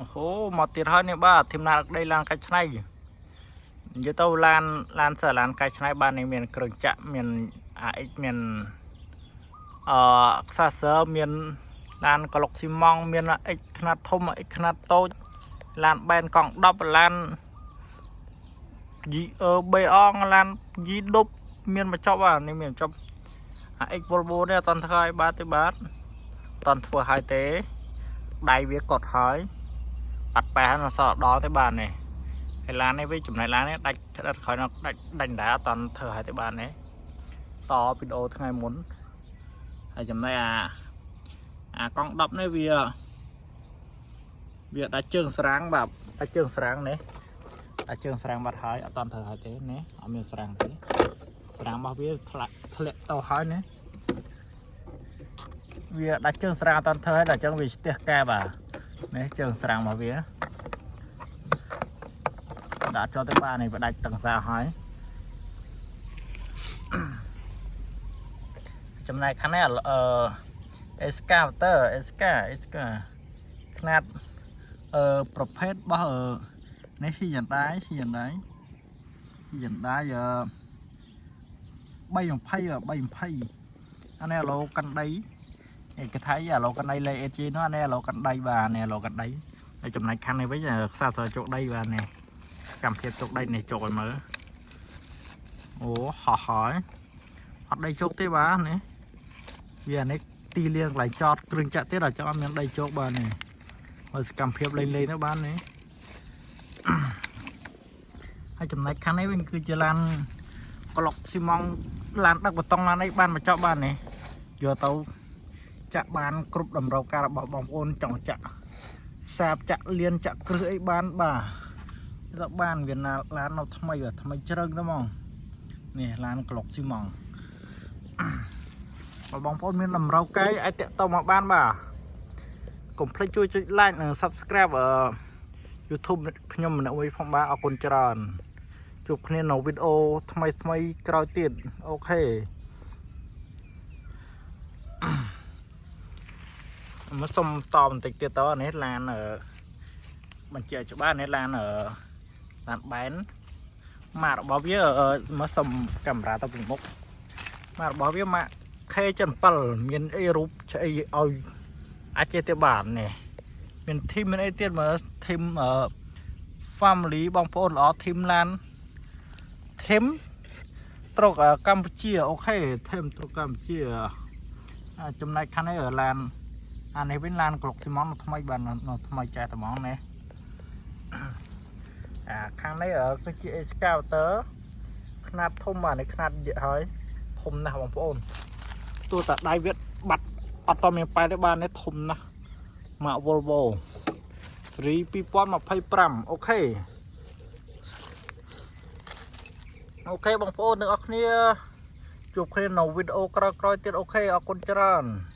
អូហូមកទៀតហើយនេះបាទធីមណាក្តីឡានកែច្នៃនិយាយទៅឡានឡានសើឡានកែច្នៃបាទនេះមានគ្រឿងចាក់មាន AX មានអឺខ្សាសើមានឡានកឡុកស៊ីម៉ង់មាន X ខ្នាតធំ X ខ្នាតតូចឡានបែនកង់10ឡានយីអឺបេអងឡានយីដប់មានមកចប់អានេះមានចប់អា X Volvo នេះអត់តន់ធ្វើឲ្យបាទទេបាទអត់តន់ធ្វើឲ្យទេដៃវាកត់ហើយអត់ប៉ែហ្នឹងសល់ដល់ទេបាទនេះហើយឡាននេះវិញចំណែកឡាននេះដាច់ក្តិតក្រោយនោះដាច់ដាច់ដែរអត់តន់ធ្វើឲ្យទេបាទនេះតវីដេអូថ្ងៃមុនហើយចំណែកអាអាកង់10នេះវាវាដាច់ជើងស្រាងបាទដាច់ជើងស្រាងនេះដាច់ជើងស្រាងបាត់ហើយអត់តន់ធ្វើឲ្យទេនេះអត់មានស្រាងទេស្រាងរបស់វាធ្លាក់ធ្លាក់ទៅហើយនេះវាដាច់ជើងស្រាងអត់តន់ធ្វើឲ្យដល់អញ្ចឹងវាស្ទះកែបាទនេះជើងស្រាងរបស់វាដាក់ចូលទៅបាទនេះវាដាច់តឹងសាហើយចំណែកខាងនេះអឺ excavator Esca Esca ខ្នាតអឺប្រភេទរបស់អឺនេះ Hyundai Hyundai Hyundai អឺ320 320អានេះអាឡូកាន់ដីឯកថៃអាឡូកាន់ដីលេ AG នោះអានេះអាឡូកាន់ដីបាទនេះអាឡូកាន់ដីហើយចំណែកខាងនេះវិញខ្សែស្រជោគដីបាទនេះកម្មភាពជោគដីនេះជោគឲ្យមើលអូហោះហើយអត់ដីជោគទេបាទនេះវាអានេះទីលានកន្លែងចតគ្រឿងចាក់ទៀតដល់ចង់អត់មានដីជោគបាទនេះមើលសកម្មភាពលេងលេងទៅបាននេះ ហើយចំណែកខាងនេះវិញគឺជាឡានក្លុកស៊ីម៉ង់ឡានដឹកបតុងឡានអីបានមកចប់បាននេះយកទៅចាក់បានគ្រប់តម្រូវការរបស់បងប្អូនចង់ចាក់សាបចាក់លៀនចាក់គ្រឹះអីបានបាទទៅបានវាណាឡាននៅថ្មីបាទថ្មីជ្រើងទៅហ្មងនេះឡានក្លុកស៊ីម៉ង់បើបងប្អូនមានតម្រូវការអាចតាក់ទងមកបានបាទកុំភ្លេចជួយចុច like និង Subscribe អឺ YouTube ខ្ញុំម្នាក់មួយផងបាទអរគុណច្រើនជួបគ្នានៅវីដេអូថ្មីថ្មីក្រោយទៀត OK មកសុំតបន្តិចទៀតតនេះឡានអឺបញ្ជាក់ច្បាស់នេះឡានអឺឡានបែនម៉ាករបស់វាមកសុំកាមេរ៉ាទៅពីមុខម៉ាករបស់វាម៉ាក K77 មានអីរូបឆ្អីឲ្យអាចចេះទេបាទនេះមាន team មានអីទៀតមើល team អឺ family បងប្អូនល្អ team ឡាន team truck កម្ពុជា OK team truck កម្ពុជាចំណែកខាងនេះឡានអានេះវិញឡានក្លុកស៊ីម៉ង់នៅថ្មីបាទនៅថ្មីចែកត្មងនេះអាខាងនេះគឺជា excavator ខ្នាតធំបាទនេះខ្នាតយហើយធំណាស់បងប្អូនទោះតែដៃវាបាត់អត់តមានប៉ែទេបាទនេះធំណាស់ម៉ាក Volvo ស៊េរី2025 OK OK បងប្អូនទាំងអស់គ្នាជួបគ្នានៅវីដេអូក្រោយៗទៀត OK អរគុណច្រើន។